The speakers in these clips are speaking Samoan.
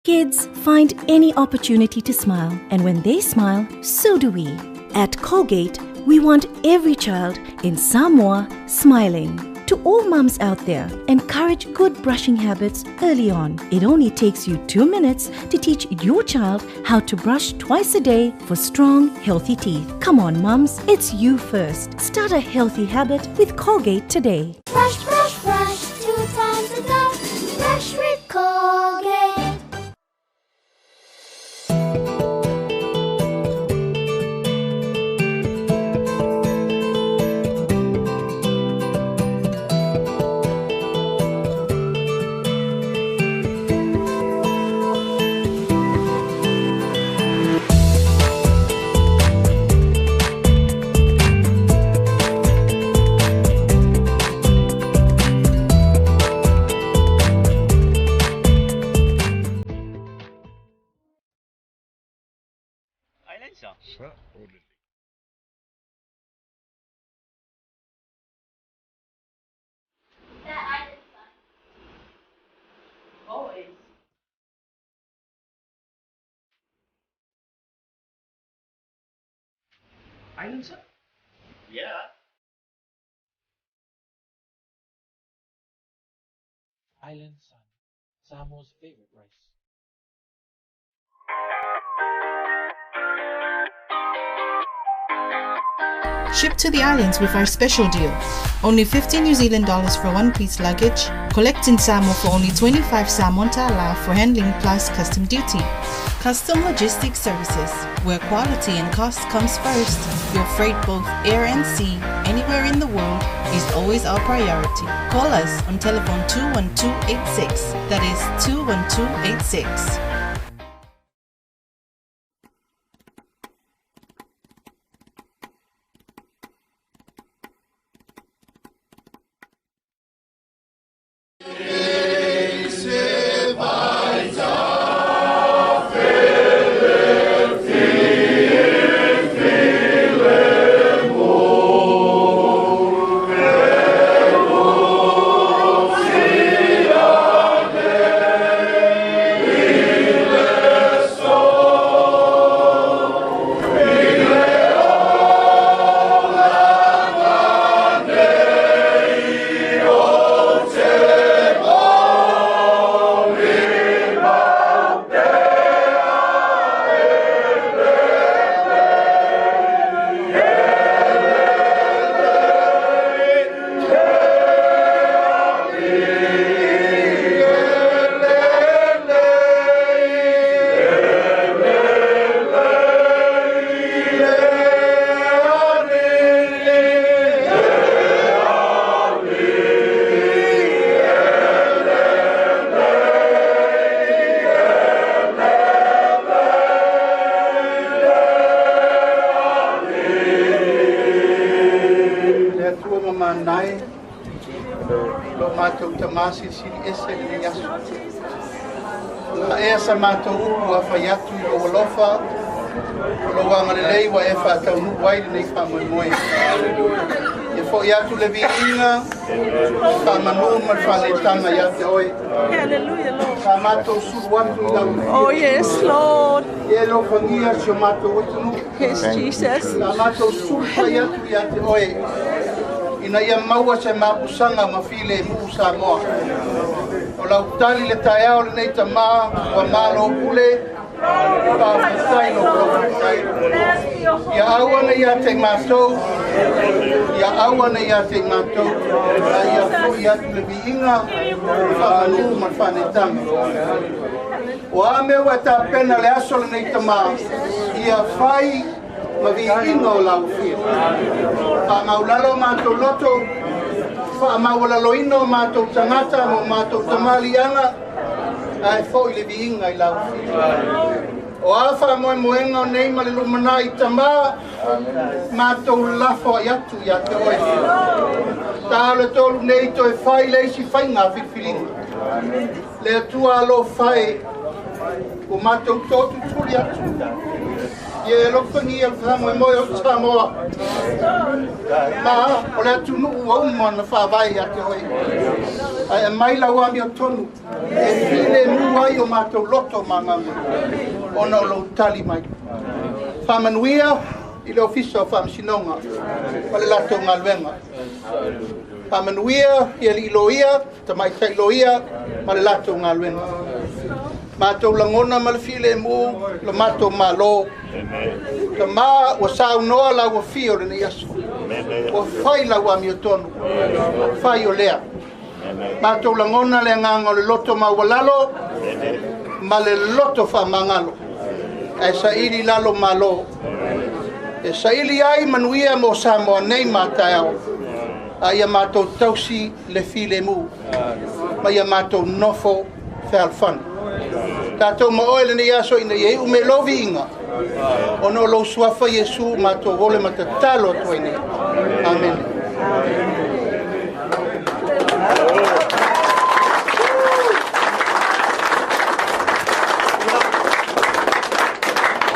Kids find any opportunity to smile, and when they smile, so do we. At Colgate, we want every child in Samoa smiling. To all mums out there, encourage good brushing habits early on. It only takes you 2 minutes to teach your child how to brush twice a day for strong, healthy teeth. Come on, mums, it's you first. Start a healthy habit with Colgate today. Brush, brush, brush, 2 times a day. Brush with Colgate. Island Sun? Yeah. Island Sun, Samoa's favorite rice. Ship to the islands with our special deal. Only 50 New Zealand dollars for one-piece luggage. Collect in Samoa for only 25 Samoan ta'ala for handling plus custom duty. Custom Logistics Services, where quality and cost comes first. Your freight, both air and sea, anywhere in the world, is always our priority. Call us on telephone 21286. That is 21286. Sa mātou upu a whai atu i lo alofa, o lo angalelei wa e whaataunu wai le nei whamoemoe. E fo i atu le viinga, whamanu ma le whanetanga ia te oe. Hallelujah, Lord. Sa mātou suru atu i lau. Oh, yes, Lord. E lo whangia si o mātou utunu. Yes, Jesus. Sa mātou suru whai atu ia te oe. Ina ia maua se mapusanga ma file e muu Samoa. O lau tali le taeao le nei tamā, ua malo pule, whaafetai lo whaafetai. Ia auana ia te mātou, ia auana ia te mātou, a ia fo i atu le viinga, whaamanu ma le whanetanga. O a mea ua tā pena le aso le nei tamā, ia whai ma viinga o lau fia. Whaamaulalo mātou loto, whaamaualaloina o mātou tangata mo mātou tamalianga, ai fo i le viinga i lau fia. O a whaamoemoenga o nei ma le lumana i tamā, mātou lafo ai atu ia te oe. Tā le tolu nei toe whai le isi whainga whiwhiringa. Le atua alo whai, o mātou tōtu tuli atu. Ia e alofagia le faamoemoe o Samoa. Ma o le atunuu ua uma ona faavae ia te oe. Ae aumai lau amiotonu e filemu ai o matou loto ma agaga ona o lou tali mai. Faamanuia i le Ofisa o Faamasinoga ma le latou galuega. Faamanuia i alii loia, tamaitai loia ma le latou galuega. Matou lagona ma le filemu lo matou Malo. Tama ua saunoa lau afio lenei aso. Ua fai lau amiotonu, fai o lea. Matou lagona le agaga o le loto maualalo ma le loto faamagalo. Ae saili lalo malo. E saili ai manuia mo Samoa nei ma taeao. A ia matou tausi le filemu. Ma ia matou nofo fealofani. Tatou ma oe lenei aso ina ia iu me lou viiga. Ona o lou suafa Iesu matou ole ma tatalo atu ai nei. Amene.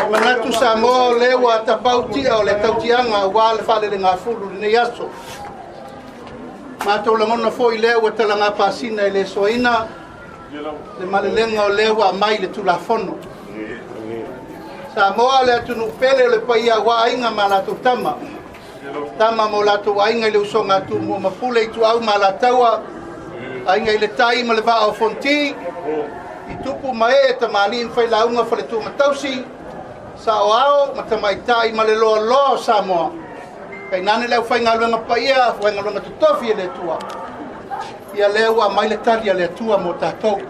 O manatu Samoa o lea ua tapautia o le tautiaga ua le faalelegafulu lenei aso. Matou lagona foi lea ua talaga pasina e le soaina le malelega o lea ua aumai le Tulafono. Samoa le atunuu pele o le paia ua aiga ma latou tama. Tama mo latou aiga i le usoga a Tumua ma Pule i Ituau ma Alataua, aiga i le tai ma le vaa o Fonoti, i tupu ma ee tamalii ma failauga faletumatausi, saoao ma tamaitai ma le loaloa o Samoa. Tainane le aufaigaluega paia, aufaigaluega totofi e le Atua. Ia lea ua aumai le tali a le Atua mo tatou.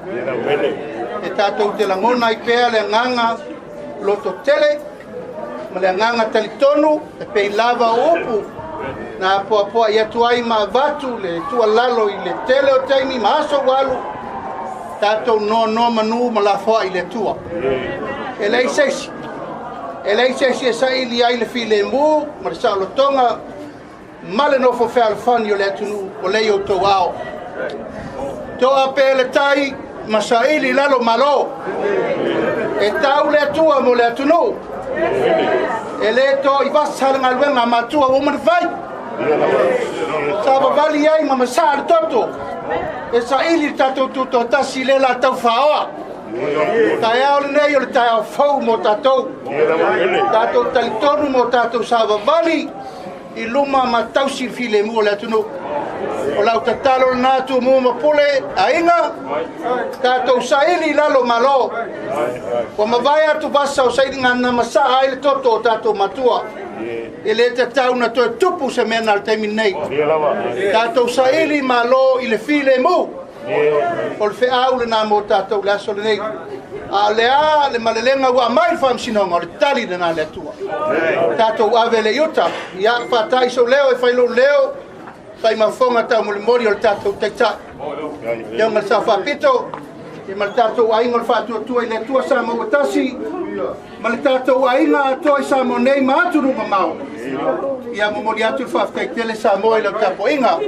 E tatou te lagona ai pea le agaga loto tele ma le agaga talitonu e pei lava o upu na apoapoai atu ai ma avatu le tuualalo i le tele o taimi ma aso ua alu, tatou noanoa manu ma lafoai i le Atua. E leai se isi, e leai se isi e saili ai le filemu ma le saolotoga ma le nofo fealofani o le atunuu o lea i outou ao. Toa pea le tai ma saili lalo malo. E tau le Atua mo le atunuu. E le to i vasa le galuega a matua ua uma ona fai. Savavali ai ma masaa le toto. E saili le tatou tutoatasi le la tau faaoa. Taeao lenei o le taeao fou mo tatou. Tatou talitonu mo tatou savavali i luma ma tausi le filemu o le atunuu. O lau tatalo lena Tumua ma Pule, aiga, tatou saili i lalo malo. Ua mavae atu vasa o sailiga na masaa ai le toto o tatou matua. E le tatau na toe tupu se mea na le taimi nei. Tatou saili malo i le filemu. O le feau lena mo tatou le aso lenei. A o le a le malelega ua aumai le faamasinoga, o le tali lena le Atua. Tatou ave le iuta. Ia faatai sou leo e fai lou leo, fai mafoga taumolimoli o le tatou taitai. Ia ma le sao faapito, ia ma le tatou aiga o le faatuatua i le Atua Samoa ua tasi, ma le tatou aiga atoa i Samoa nei ma atunuu mamao. Ia momoli atu le faafetai tele Samoa i lau tapuaiga.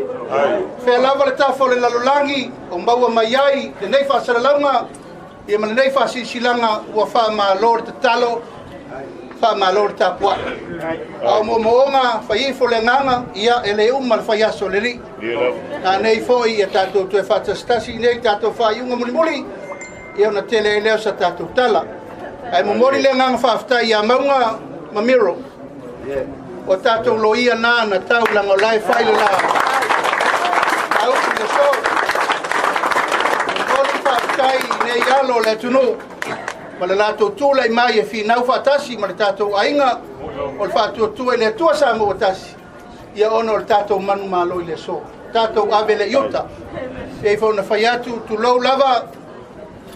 Fea lava le tafa o le lalolagi o maua mai ai lenei faasalalauga, ia ma lenei faasiisilaga ua faamalo le tatalo, faamalo le tapuai. A o moomooga fai ifo le agaga, ia e le uma le fai aso le alii. Na nei foi ia tatou toe faatasitasi nei tatou faaiuga mulimuli, ia ona tele ai lea o sa tatou tala. Ae momoli le agaga faafetai ia Mauga ma Miro. O tatou loia na na tau laga o la e fai le la. Aupu le so. Momoli faafetai i nei alo o le atunuu. Ma le latou tulai mai e finau faatasi ma le tatou aiga o le faatuatua i le Atua Samoa ua tasi. Ia ona o le tatou manumalo i le aso. Tatou ave le iuta. Pei foi ona fai atu, tulou lava,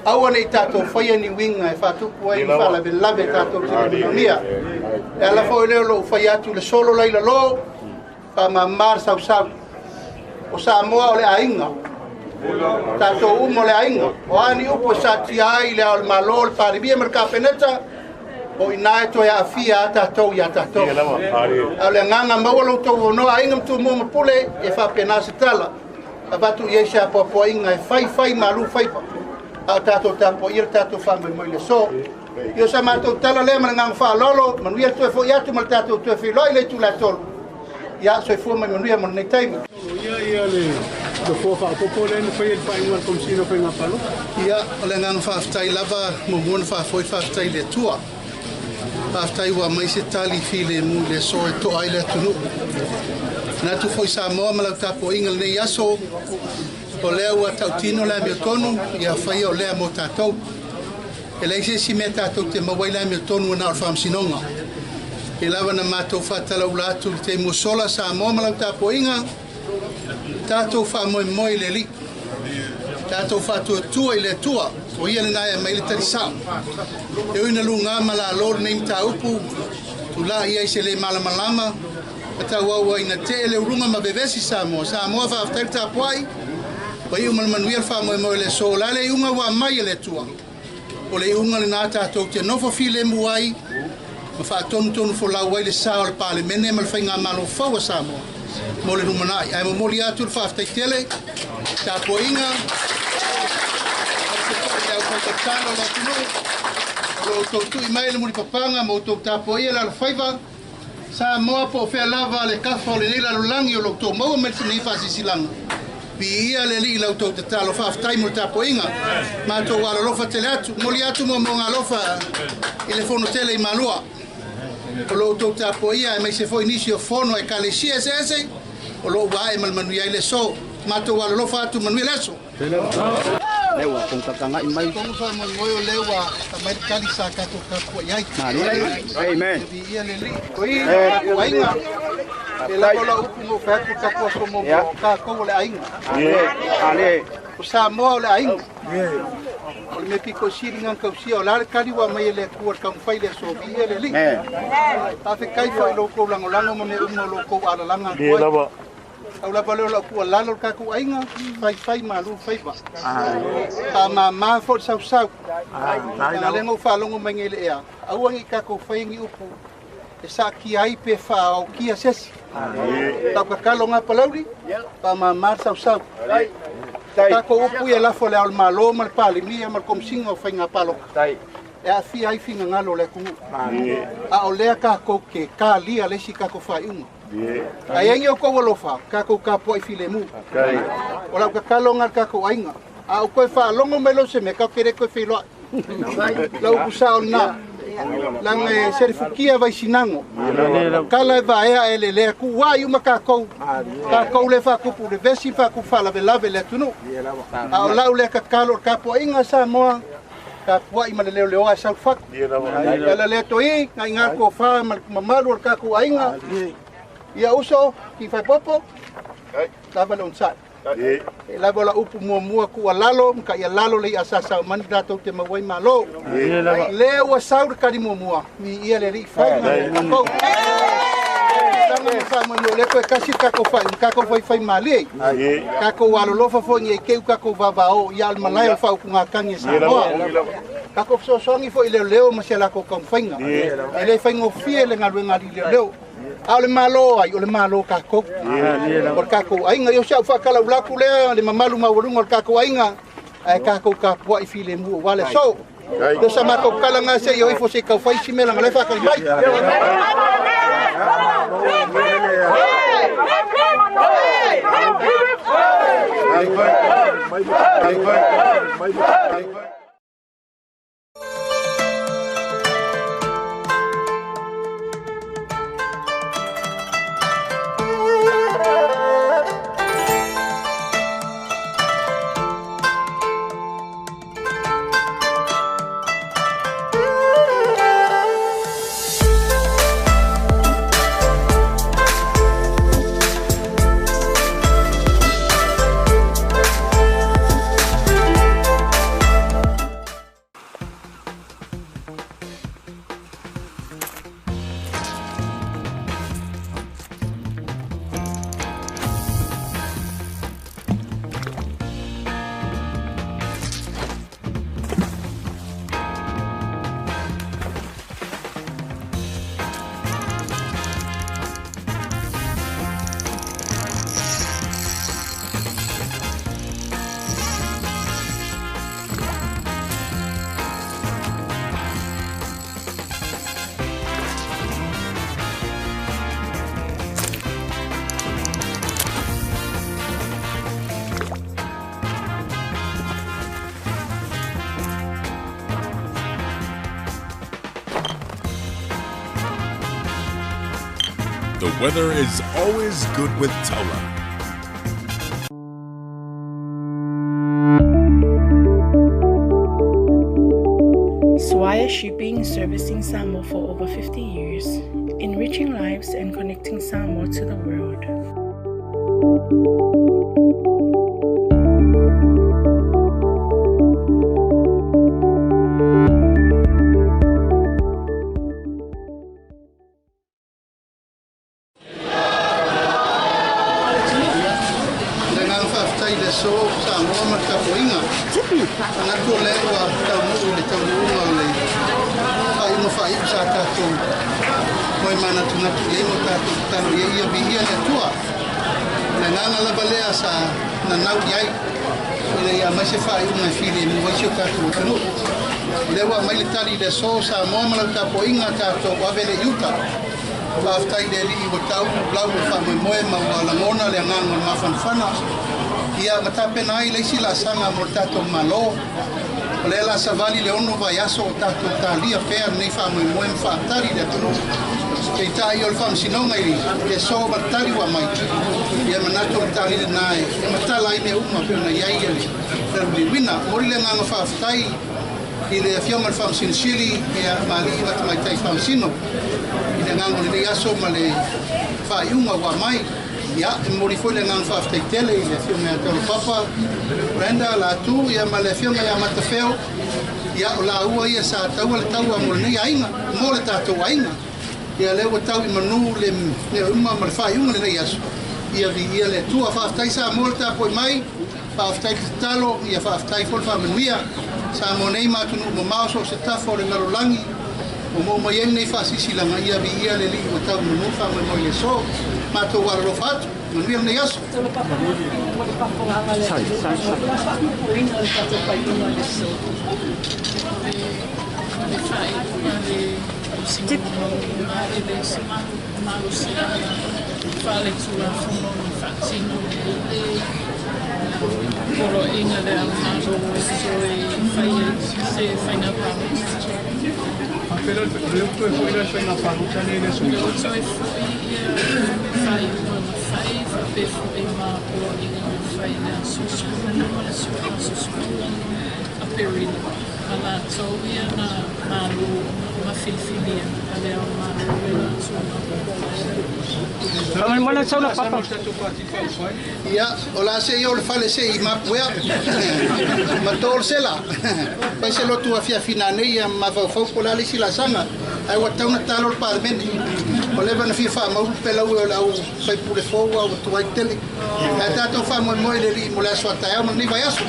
aua ne i tatou faia ni uiga e faatupu ai ni faalavelave tatou te le manaomia. E ala foi lea o lou fai atu le solo lai lalo, faamama le sausau. O Samoa o le aiga. Tatou uma o le aiga. O a ni upu e satia ai i le ao o le Malo, le Palemia ma le Kapeneta, o ina e toe aafia a tatou ia tatou. A o le agaga maua lo outou avanoa aiga ma Tumua ma Pule, e faapena se tala. Avatu i ai se apoapoaiga e fai fai malu faiva. A o tatou tapuaia le tatou faamoemoe i le aso. Ia o sa matou tala lea ma le agaga faaaloalo, manuia le toe foi atu ma le tatou toe feiloai i le itula e 3. Ia, soifua ma ia manuia mo lenei taimi. Ia ia le nofoa faaopoopo lea na faia i le faaiuga a le Komesina o Faiga Palota. Ia, o le agaga faafetai lava muamua ona faafoi faafetai i le Atua. Faafetai ua aumai se tali filemu i le aso e toa ai le atunuu. Manatu foi Samoa ma lau tapuaiga i lenei aso, o lea ua tautino le amiotonu, ia faia o lea mo tatou. E leai se isi mea tatou te maua ai le amiotonu na o le faamasinoga. E lava na matou faatalaula atu i le taimi ua sola Samoa ma lau tapuaiga, tatou faamoemoe i le Alii, tatou faatuatua i le Atua, o ia lena e aumai le tali sao. E ui ina luga ma lalo lenei mataupu, tulai ai se le malamalama, ma tauau ai ina tee le uluga ma vevesi Samoa. Samoa faafetai le tapuai, ua iu ma le manuia le faamoemoe o le aso. O le a le iuga ua aumai e le Atua? O le iuga lena tatou te nofo filemu ai ma faatonutonu folau ai le sa o le Palemene ma le Faigamalo fou a Samoa mo le lumanai. Ae momoli atu le faafetai tele, tapuaiga, aemaise foi le aufaitatalo a le atunuu o lo o outou tui mai le mulipapaga ma outou tapuaia le alofaiva. Samoa po o fea lava le kafa o lenei lalolagi o lo outou maua mai lenei faasilasilaga. Viia le Alii i la outou tatalo. Faafetai mo le tapuaiga. Matou alolofa tele atu. Momoli atu moomooga alofa i le fono tele i Malua. O lo outou tapuaia aemaise foi nisi o fono a ekalesia eseese o lo o ua ae ma le manuia ai le aso. Matou alolofa atu manuia le aso. Lea ua togatagai mai. Tonu faamoemoe o lea ua aumai le tali sa tatou tapuai ai. Amen. Viia le Alii. O i le tatou aiga. E lava lau upu na ou fai atu i le tatou aso muamua, o tatou o le aiga. O Samoa o le aiga. O le mea pito i sili lena na tausia, o le a le tali ua aumai e le Atua i le taumafai i le aso, viia le Alii. Faafetai foi i lo outou lagolago ma mea uma o lo outou alalaga atu ai. Pau lava lea o lau tuualalo i le tatou aiga, faifai malu faiva. Faamama foi le sausau. Leaga lea na ou faalogo mai nei i le ea, aua ne i tatou faia ni upu e saatia ai pe faaokia se isi. Lau tatalo lena Palauli, faamama le sausau. O tatou upu ia e lafo i Le Ao o le Malo ma le Palemia ma le Komesina o Faiga Palota e aafia ai finagalo o le atunuu. A o lea tatou te talia le isi tatou faaiuga. Ae i ai ni outou alofa, tatou tapuai filemu. O lau tatalo lena i le tatou aiga. A ou toe faalogo mai loa i se mea, tatou te le toe feiloai. Lau upu sao lena. Leaga e selefutia Vaisinago. O tala e vaea e lelea, tuuai uma tatou. Tatou lea e faatupu le vesi, faatupu faalavelave i le atunuu. A o lau lea tatalo i le tapuaiga a Samoa, tapuai ma le leoleoa e sau fatu. Le ala lea toi, na ina le tofa ma le mamalu o le tatou aiga. Ia uso, ki faipopo, lava le onosai. E lava la upu muamua tuualalo, ma taialalo le i'a sa saumani tatou te maua ai malo. Lea ua sau le tali muamua, viia le Alii fai ma tatou. Tanga ma faamoemoe o lea toe tasi le tatou faaiuga, tatou faifai malie. Tatou alolofa foi nei tei ua tatou vavao ia o le malae o le faautugatagi a Samoa. Tatou fesoasoani foi i leoleo ma si a latou taumafaiga. E le faigofie le galuega a alii leoleo. A o le Malo ai, o le Malo tatou. O le tatou aiga. Ia o si au faatalaula atu lea, le mamalu maualuga o le tatou aiga, ae tatou tapuai filemu aua le aso. Ia o sa matou tala lena se i o ifo se i tau fai isi mea leaga o la e faatali mai. The weather is always good with Taula. Swire Shipping, servicing Samoa for over 50 years, enriching lives and connecting Samoa to the world. Le agaga faafetai i le aso Samoa ma le tapuaiga. Manatu o lea ua taunuu i le taunuuga o le faaiuga faaiu sa tatou moe manatunatu i ai ma tatou tatalo i ai ia viia le Atua. O le agaga lava lea sa nanau i ai ina ia aumai se faaiuga e filemu ai si o tatou atunuu. O lea ua aumai le tali i le aso Samoa ma lau tapuaiga tatou ave lea i uta. Faafetai i le Alii ua tau lau o le faamoemoe ma ua lagona le agaga o le mafanafana ia ma tapena ai le isi laasaga mo le tatou Malo. O lea la savali le 6 vaiaso o tatou talia pea lenei faamoemoe ma faatali i le atunuu. Peitai o le faamasinoga i le aso ma le tali ua aumai, ia manatu o le tali lena e matala ai mea uma pei ona i ai le lauliliuina. Momoli le agaga faafetai i le Afioga i le Faamasino Sili ma alii ma tamaitai faamasino i le agaga o lenei aso ma le faaiuga ua aumai. Ia, e momoli foi le agaga faafetai tele i le Afioga ia Taulapapa, Brenda, Latu, ia ma le Afioga ia Matafeo, ia o laua ia sa taua le taua mo lenei aiga, mo le tatou aiga. Ia lea ua tau i manu le mea uma ma le faaiuga lenei aso. Ia viia le Atua. Faafetai Samoa le tapuai mai, faafetai le tatalo, ia faafetai foi le faamanuia. Samoa nei ma atunuu mamao so o se tafa o le lalolagi ua maua mai ai lenei faasilasilaga, ia viia le Alii ua tau i manu le faamoemoe i le aso. Matou alolofa atu, manuia lenei aso. Poloaiga le a Malo e toe fai ai se faiga palota. Lea ua toe foi la le faiga palota nei i le aso. Lea ua toe foi ia faaiuga na fai faapea foi ma poloaiga na fai i le aso 15 le aso 16 Aperila ma latou ia na malo ma filifilia a le Ao Malo e latou Ia, o le a seia o le fale se i mapuea ma to o le sela. Fai se lotu afiafi nanei ia mafaufau po o le a le isi laasaga, ae ua tatau ona talo le Palemene. Ua leva ona fia faamau le pelaue o le au faipule fou a ua tuai tele. Ae tatou faamoemoe i le Alii mo le aso a taeao ma lenei vaiaso.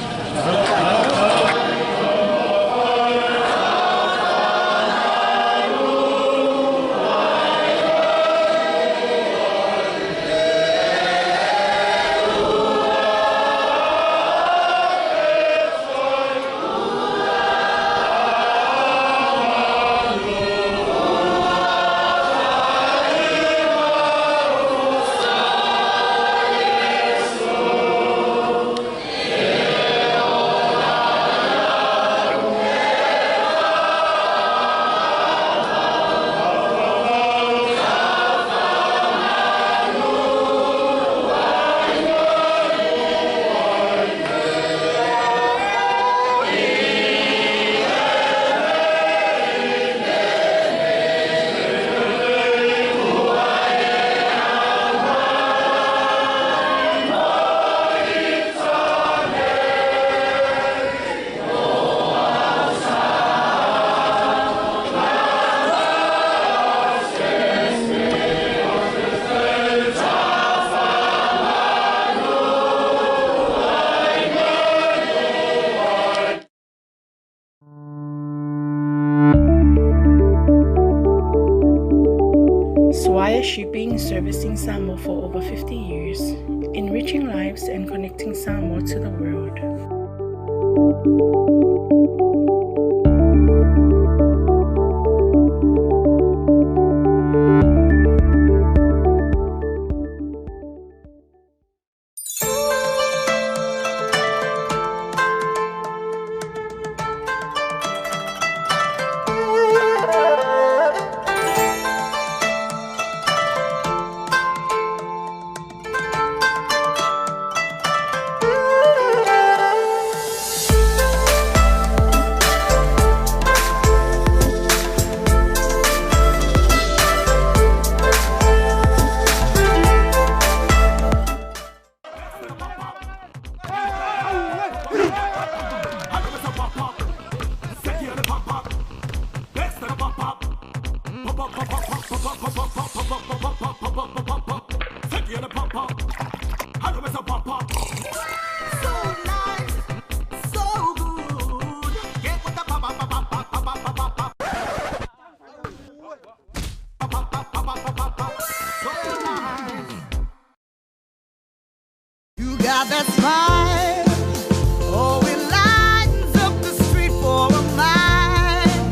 Swire Shipping, servicing Samoa for over 50 years, enriching lives and connecting Samoa to the world. You got that smile. Oh, it lightens up the street for a mile.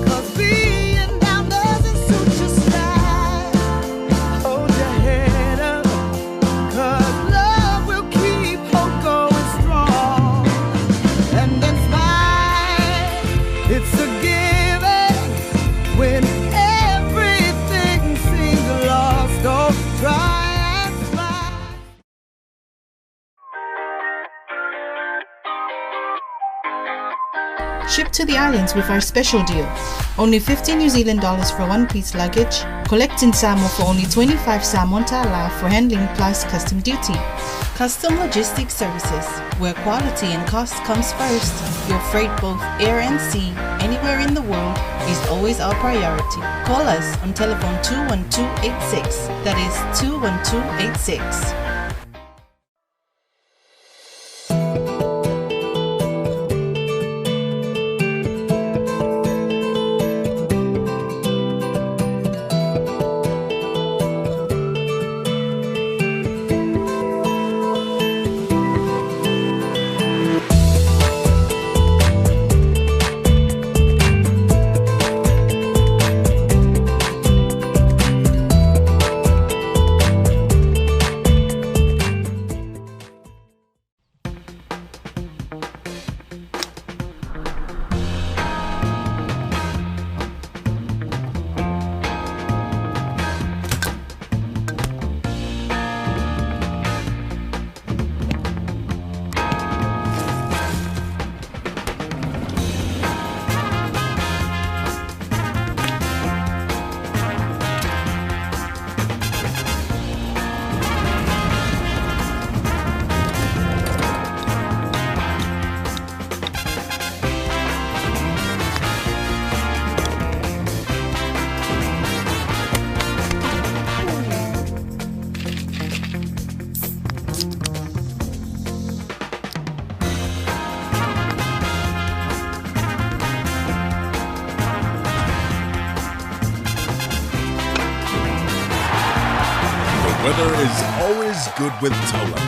'Cause being down doesn't suit your style. Hold your head up, 'cause love will keep hope going strong. And then smile, it's a given when everything seems lost. Oh, try and smile. Ship to the islands with our special deal. Only 15 New Zealand dollars for one piece luggage. Collect in Samoa for only 25 Samoan ta'ala for handling plus custom duty. Custom Logistics Services, where quality and cost comes first. Your freight both air and sea, anywhere in the world, is always our priority. Call us on telephone 21286. That is 21286. The weather is always good with Taula.